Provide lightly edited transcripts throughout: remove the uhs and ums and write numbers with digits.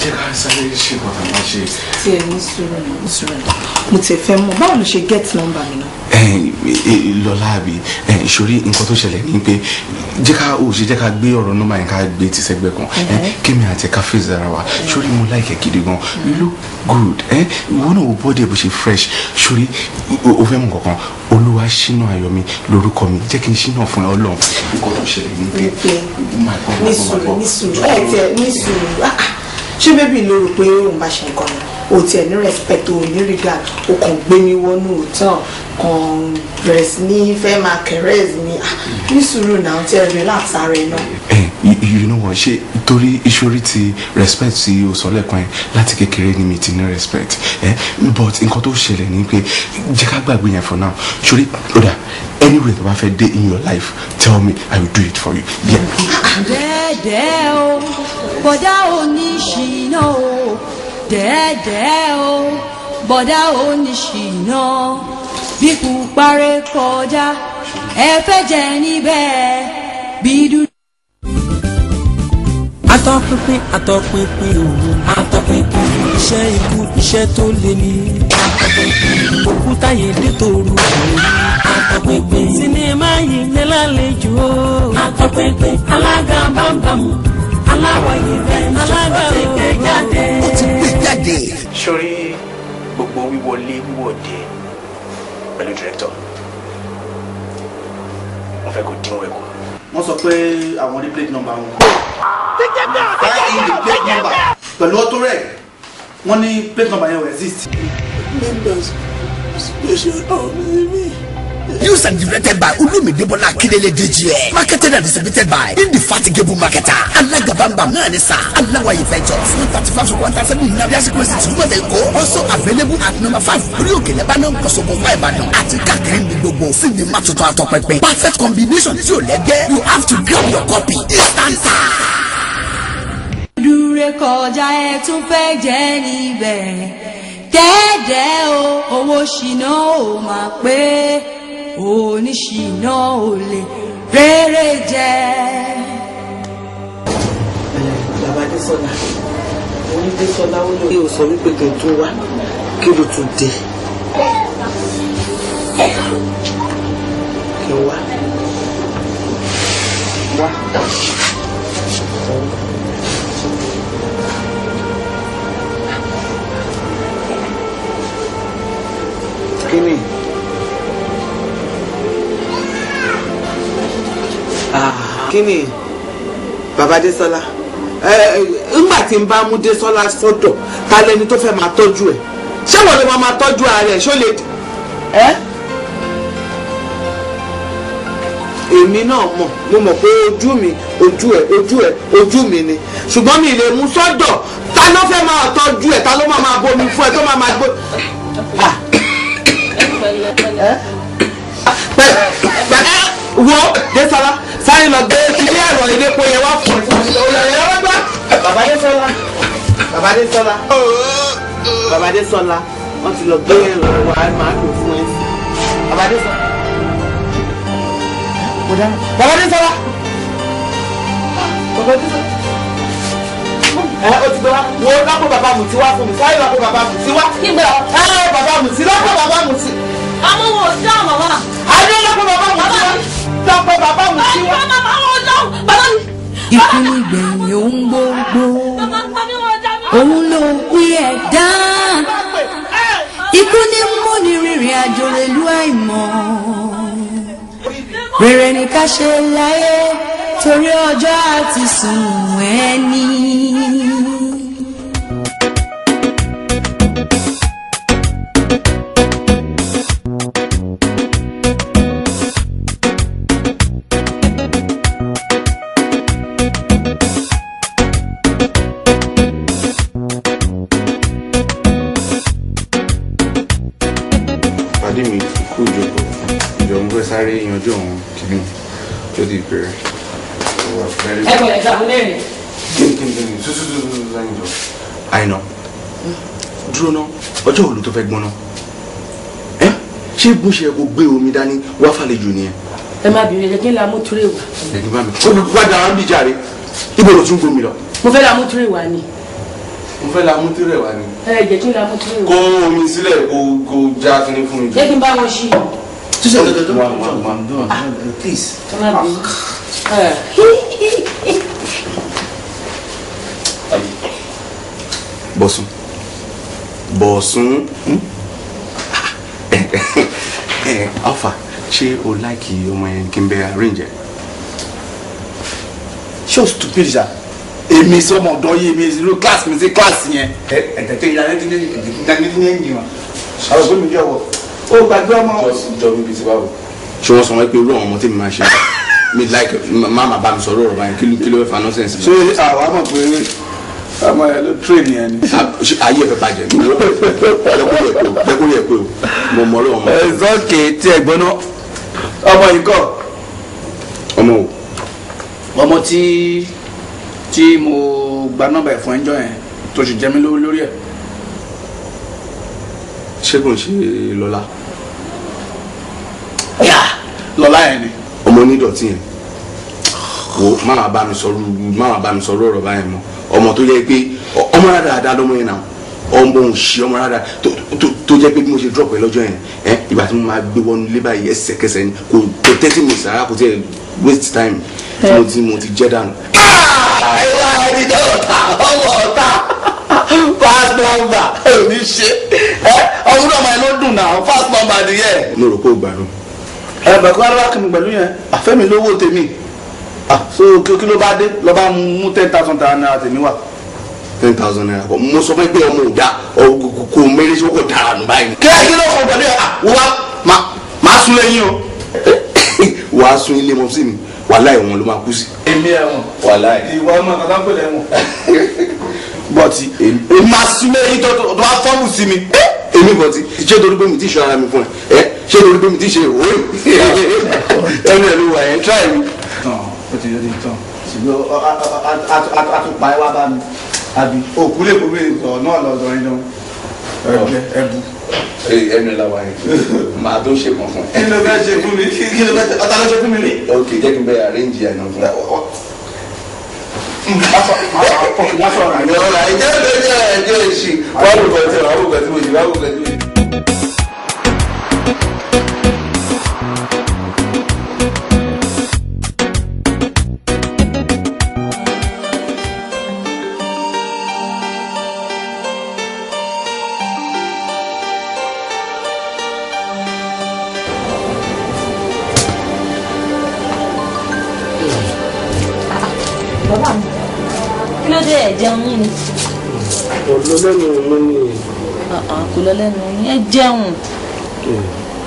Jẹ́ ká sáré ṣe nǹkan tá a máa ṣe. Tí ẹ ní sùúrù ní sùúrù mo ti fẹ́ mọ̀ báwo ló ṣe get number mi náà. Lọ́lá àbí ìṣòrí nǹkan tó ṣẹlẹ̀ ní pé jẹ́ ká ò ṣe jẹ́ ká gbé ọ̀rọ̀ nọ́mbà yẹn ká gbé ti sẹ́gbẹ́ kan kémi àti ká fèsì ara wa ṣórí mo láìkẹ́ gidi gan, you look good, ìwọ náà wo bọ́dẹ̀ bó ṣe fresh. Ṣórí o fẹ́ mọ̀ kankan, Olúwa ṣínà Ayọ̀mí lórúkọ mi, jẹ́ kí n ṣínà fún ẹ Ọlọ́run. Nǹkan tó ṣẹlẹ̀ ní pé ní sùúrù ní sùúrù ẹ tiẹ̀ ní sùúrù, ṣé bébì ló rò pé òun bá ṣe nǹkan ni? O tiẹ̀ ní respect, o ní regard, o kàn gbé mi wọnú òótọ́ kan bẹ̀rẹ̀ sí ní fẹ́ máa caress mi. Ní sùúrù náà, tí ẹ relax ara ẹ náà. You know what, ṣe torí ìṣòrí ti respect tí o sọ lẹ́ẹ̀kan yẹn, láti kékeré ni mi ti ní respect, but nǹkan tó ṣẹlẹ̀ ni pé jẹ́ ká gbàgbé yẹn for now. Ṣorí ó dà, anywhere tó bá fẹ́ dé in your life, tell me, I will do it for you. Yeah. Dẹ́ẹ̀dẹ́ o, bọ̀dá oníṣìná o, dẹ́ẹ̀dẹ́ o, bọ̀dá oníṣìná, bí puparẹ́ kọjá ẹ fẹ́ jẹ níbẹ̀ bí dúdú. Atọ́pinpin atọ́pinpin òun atọ́pinpin iṣẹ́ ikú iṣẹ́ tó lé ní atọ́pinpin òkúta yìí dé tòru òru atọ́pinpin sinimá yìí ní lálejò atọ́pinpin alága bámbàm aláwọ̀ yìí alága ti gbé jáde. Ó ti gbé jáde. Sórí gbogbo wíwọlé wíwọ̀de pẹ̀lú director, mo fẹ́ kó dínwó ẹ̀kọ́. Wọ́n sọ pé àwọn rí plate number wọn. Find in the plate number pẹ̀lú autoreg, wọ́n ní plate number yẹn ò exist. Used and directed by Olumide Bola Akindele DGA. Marketed and distributed by Indefatigable Marketer. Alága Bambam náà ni sà. Aláwàyè Ventures. 135 to 137 Nnamdi Azikiwe Street, Rúbọ̀dẹ̀ Èkó. Also available at number 5 Orí Òkè Lebanon, Kòsòkò Wá Ìbàdàn. Àti káàkiri ní gbogbo. Sinimá tuntun àtọpẹpẹ. Perfect combination tí ò lẹ́gbẹ́. You have to grab your copy. Instant. Dúró kọjá ẹ tún fẹ́ jẹ́ níbẹ̀ dẹ́ẹ̀dẹ́ o, owó ṣìnà ò máa pé oníṣìnà ò lè rere jẹ. Bàbá Désọlá, mo ní Désọlá ó ní o sọ wípé kí n tún wá, kí ló tún dé? Kí n wá wá. Kí ni? Kí ni bàbá Désọlá? Ńgbà tí n bá mú Désọlá sọ́dọ̀, ta lẹni tó fẹ́ máa tọ́jú ẹ̀? Ṣé wọ́n lè máa tọ́jú ara ẹ̀? Ṣó lè ẹ́? Èmi náà mọ̀, mo mọ̀ pé ojú mi ojú ẹ̀ ojú ẹ̀ ojú mi ni, ṣùgbọ́n mi lè mú sọ́dọ̀. Ta ló fẹ́ máa tọ́jú ẹ̀? Ta ló máa bomi fún ẹ tó máa gbó? Wo Désọlá, sáré lọ gbé ilé ẹ̀rọ iléepo yẹn wá fún ẹ. Bàbá Désọlá, bàbá Désọlá, bàbá Désọlá, wọ́n ti lọ gbé ẹ̀rọ wa máa lò fún ẹ sí. Bàbá Désọlá, bàbá Désọlá, bàbá Désọlá, ẹ o ti gbé wa wo lápò bàbá Mùtí wá fún mi, sáré lápò bàbá Mùtí wá. Ẹ bàbá Mùtí, lápò bàbá Mùtí. Àwọn wo dáhùn màmá? Àdé lápò bàbá Mùtí wá. Lápò bàbá Mùtí wá. Màmá wọn dáhùn. Bàbá mi. Ikú nígbẹ̀yìn ohun gbogbo, òun ló kú ẹ̀dá. Ikú ní múni rìnrìn àjò rèlú àìmọ̀. Rere ní ká ṣe láyé torí ọjọ́ àti sùn ẹni. Pàdé mi kú ìjókòó, ìjọ ń fẹ́ sáré yanjú àwọn kìíní tó ti bẹ̀rẹ̀. Ẹ kò lè sàmú lẹ́rìn. Kí ni kí ni kí ni tútù tútù tútù lẹ́yìn jọ. Àìná, dúró ná, ọjọ́ wo ló tó fẹ́ gbọ́n ná? Ẹ́ ṣé bó ṣe kó gbé omi dání wá fàlejò nìyẹn? Ẹ má bìrì, ẹ jẹ́ kí n la mú túré wá. Ẹ̀gbọ́n bá mi. Ó lè wá dára ń bí jàre. Ibo ló tún gbómi lọ? Mo fẹ́ la mú tírè wá ni. Mo fẹ́ la mú tírè wá ni. Ẹ jẹ́ kí n la mú tírè wá. Kó omi sílẹ̀ kó já kíní fún mi. Jẹ́ kí n bá wọn ṣí. Please. Bọ̀sùn. Bọ̀sùn. Alpha, ṣé o láìkì ọmọ yẹn kí n bẹ arrange ẹ? Ṣé o stupid ṣá? Èmi sọmọ ọ̀dọ́ yìí mi irú class mi sí class yẹn. Ẹ̀ẹ́dẹ̀tẹ̀ ìdánilẹ́yìn wọn. Àwọn òbí mi jẹ́ wọ̀. Ó gbàgbé ọmọ. Jọ mi bí ti báwo. Ṣé wọ́n sọ wọ́n pé irú àwọn ọmọ tí mi máa ṣe? Mi láìkì má máa bá mi sọ̀rọ̀ ọ̀rọ̀ báyìí kí ló fẹ́ fa nonsense. Ṣé àwa mọ̀ pé ọmọ ẹ ló train yẹn ni? Ayé ẹ fẹ́ bàjẹ́. Lẹ́kúrú ẹ̀ pé o. Mo mọ̀ ọ́ ọmọ. It's okay tí ẹ gbọ́n náà. Ọmọ yìí kọ́. Ọmọ o. Ọmọ tí mo gba nọ́mbà ẹ̀ fún ẹjọ́ yẹn tó sì jẹ mí lówó lórí ẹ̀. Ṣé kò ń ṣe Lọ́lá? Lọ́lá yẹn ni. Ọmọ onídọ̀tí yẹn. Wo má máa bá mi sọ̀rọ̀ ọ̀rọ̀ báyẹn mọ́. Ọmọ tó jẹ́ pé ọmọ rádaràda lọ́mọ yẹn náà. Ọmọ òun ṣe ọmọ rárá tó jẹ́ pé bí mo ṣe drop ẹ lọ́jọ́ yẹn ẹ ìgbà tí mo máa gbé wọnú ilé báyìí ẹsẹ̀kẹsẹ̀ ni kò 30 minutes rárá kò tiẹ̀ waste time tí mo ti jẹ́ dànù. Ìwà ẹni jẹ́ ọ̀tá ọmọ ọ̀tá fast number ẹ ò ní ṣe ẹ ọmọ náà máa ló dùn náà fast number nìyẹn. Mo rò pé o gbàdúrà. Ẹ bẹ̀kọ́ aláwọ̀ kí mi pẹ̀lú yẹn àfẹ́mi lówó tèmi so kí ló bá dé lọ́ bá mú 10,000 naira tèmi wá. 10,000 naira kọ mo sọ fún ẹ pé ọmọ ò da kò mẹ́rin sí kò dára nù báyìí. Kí ló kọ pẹ̀lú ẹ wá máa sún lẹ́yìn o. Wàá sún ilé mọ́ sí mi wàhálà ẹ̀wọ̀n ló máa kú sí. Èmi ẹ̀wọ̀n wàhálà ẹ̀. Ìwọ ọmọ kan tó ń pè lẹ́wọ̀n. Bọ́tì èmi máa sún lẹ́yìn tó wá fọ́ọ̀mù sí mi. Èmi bọ́tì ṣé torí pé mi ti ṣe ara mi fún ẹ ṣé torí pé mi ti ṣe òwe ẹnu ẹ ló wà yẹn try mi. Tán ó ti yọ tán ṣùgbọ́n àtúpà ẹ wá bá mi àbí òkú lè gbogbo ètò náà lọ́dọ̀ yín náà ẹbú. Ẹnu la wà yẹn màá tó ṣe kan fún ẹ. Kí ló fẹ́ ṣe fún mi? Kí ló fẹ́ ṣe ọ̀tá ló ṣe fún mi rí. Ok jẹ́ kí n bẹ arrange ẹ̀ náà fún ẹ. Má sọ̀rọ̀ àná. Ọ̀la ìjẹ́ ìjẹ́ ìjẹ́ ìṣì wàá wò kàn tí wàá wò kàn tí mo ṣe wàá wò kàn tí mo ṣe. Bàbá mi, kí ló dé ẹ jẹun yín ni? Kò lọ lẹ́nu mi ni. Kò lọ lẹ́nu yín, ẹ jẹun.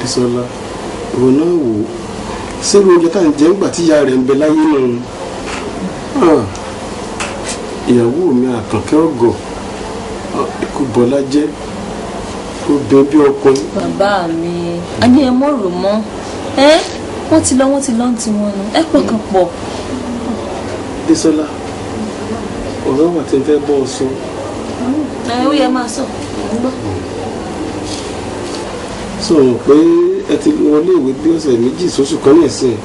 Bísọ́lá, ìwọ náà wò ó. Ṣé oúnjẹ tá à ń jẹ nígbà tí ìyá rẹ̀ ń bẹ láyé nù? Ìyàwó mi Àkànkẹ́ ọ̀gọ̀, ikú Bọ́lá jẹ́, obìnrin bí ọkùnrin. Bàbá mi, a ní ẹ mọ̀ rò mọ́. Ẹ wọ́n ti lọ ń tiwọn nù. Ẹ pọkàn pọ̀. Bísọ́lá, ọ̀rọ̀ wà tí n fẹ́ bọ́ ọ sọ. Ẹ ó yẹ máa sọ, mo ń gbọ́. Sọ̀rọ̀ pé ẹ ti wọlé ìwé bí ọ̀sẹ̀ méjì sóṣù kan ní ìsìn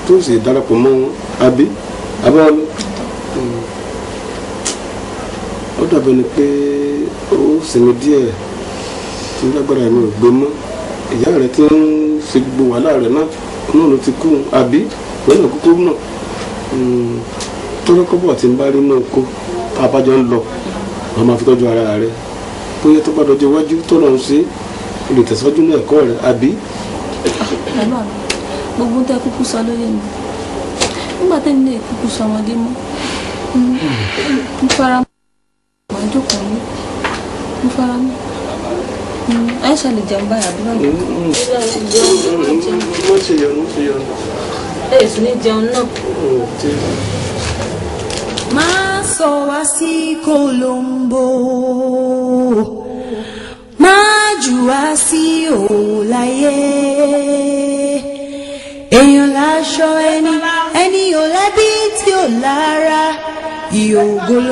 tó sì darapọ̀ mọ́ wọn àbí abáwọlé. Ó dàbẹ̀ ni pé ó sinmi díẹ̀ tí lágbára mi ò gbé mọ́. Ìyá rẹ̀ ti ń ṣe gbogbo wàhálà rẹ̀ náà náà ló ti kú àbí pẹ̀lú àkókò náà. Tọ́lọ́kọ́bọ̀ tí ń bá rí náà kó tá a bá jọ ń lọ wọ́n máa fi tọ́jú ara rẹ̀ bóyá tó bá dọjọ́ iwájú tó lọ́n ṣe o lè tẹ̀síwájú ní ẹ̀kọ́ rẹ̀ àbí. Bàbá mi, gbogbo tẹ kúkú sọ lóye mi nígbà tẹ́mi lè kúkú sọ ọmọdé mọ́ mo fara mọ́ màá jókòó ní mo fara mọ́ ẹ ṣàlè jẹun báyìí àbí báwo. Má ṣe yọnu, ṣe yọnu. Ẹ sì ní jẹun náà. Má sọ wá sí Colombo, má jù wá sí òòláyé. Èèyàn láṣọ ẹni, ẹni ò lẹ́bí tí ò lára, ìhòògùn.